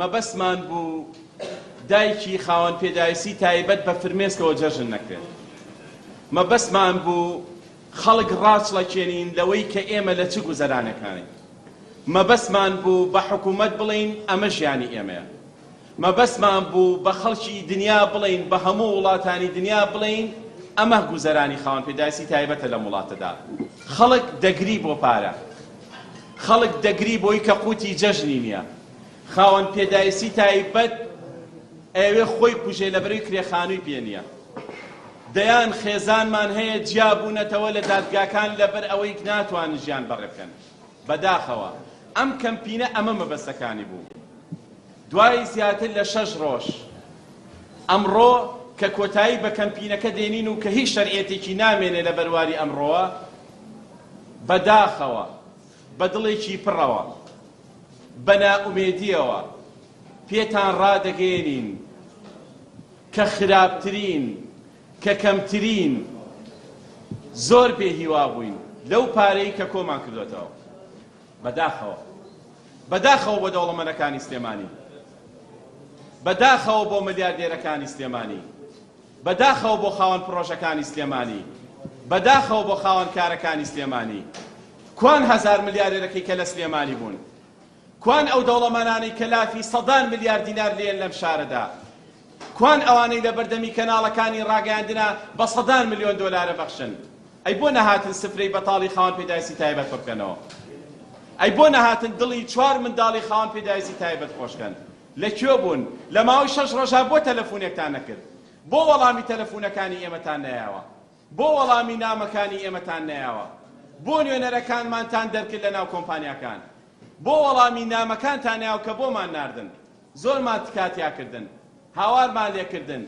مەبەستمان بوو دایکی خاوەن پێداویستی تایبەت بە فرمێسکەوە جەژن نەکرێت. مەبەستمان بوو خەڵک ڕاچڵەکێنین لەوەی کە ئێمە لە چ گوزەرانێکانین. مەبەستمان بوو بە حکومەت بڵێین ئەمە ژیانی ئێمەیە. مەبەستمان بوو بە خەڵکی دنیا بڵێین، بە هەموو وڵاتانی دنیا بڵێین ئەمە گوزەرانی خاوەن پێداویستی تایبەتە لەم وڵاتەدا. خەڵک دەگری بۆ پارە. خەڵک دەگری بۆی کە قوتی جەژنی نییە. خاوەن پێداویستی تایبەت ئەیەوێ خۆی کوژێ لەبەرەوەی کرێ خانووی پێ نییە. دەیان خێزانمان هەیە جیا بوونەتەوە لە دادگاکان لەبەر ئەوەی ناتوانن ژیان بەڕێ بکەن. بەداخەوە ئەم کەمپینە ئەمە مەبەستەکانی بوو. دوای زیاتر لە شەش ڕۆژ، ئەمڕۆ کە کۆتایی بە کەمپینەکە دێنین و کە هیچ شەرعیەتێکی نامێنێ لە بەرواری ئەمڕۆوە، بەداخەوە، بە دڵێکی پڕەوە، بە نائومێدییەوە پێتان ڕادەگەیەنین کە خراپترین، کە کەمترین، زۆر بێ هیوا بووین لەو پارەی کە کۆمان کردۆتەوە. بەداخەوە. بەداخەوە بۆ دەوڵەمەنەکانی سلێمانی. بەداخەوە بۆ ملیاردێرەکانی سلێمانی. بەداخەوە بۆ خاوەن پڕۆژەکانی سلێمانی. بەداخەوە بۆ خاوەن کارەکانی سلێمانی. کوان هەزار ملیارێرەکەی کە لە سلێمانی بوون؟ کوان ئەو دەوڵەمەنانەی کە لافی سەدان ملیار دینار لێن لەم شارەدا؟ کوان ئەوانەی لە بەردەمی کەناڵەکانی ڕاگەیاندنا بە سەدان ملیۆن دۆلارە بەخشن؟ ئەی بۆ نەهاتن سفرەی بەتاڵی خاوەن پێداویستی تایبەت پڕ بکەنەوە؟ ئەی بۆ نەهاتن دڵی چوار منداڵی خاوەن پێداویستی تایبەت خۆشکەن؟ لە کوێ بوون؟ لە ماوەی شەش ڕۆژا بۆ تەلەفونێکتان نەکرد؟ بۆ وەڵامی تەلەفونەکانی ئێمەتان نەیاوە؟ بۆ وەڵامی نامەکانی ئێمەتان نەیاوە؟ بۆ نوێنەرەکانمانتان دەرکرد لە ناو کۆمپانیاکان؟ بۆ وەڵامی نامەکانتان نەیاوە کە بۆمان ناردن؟ زۆرمان تکاتیا کردن، هاوارمان لێکردن.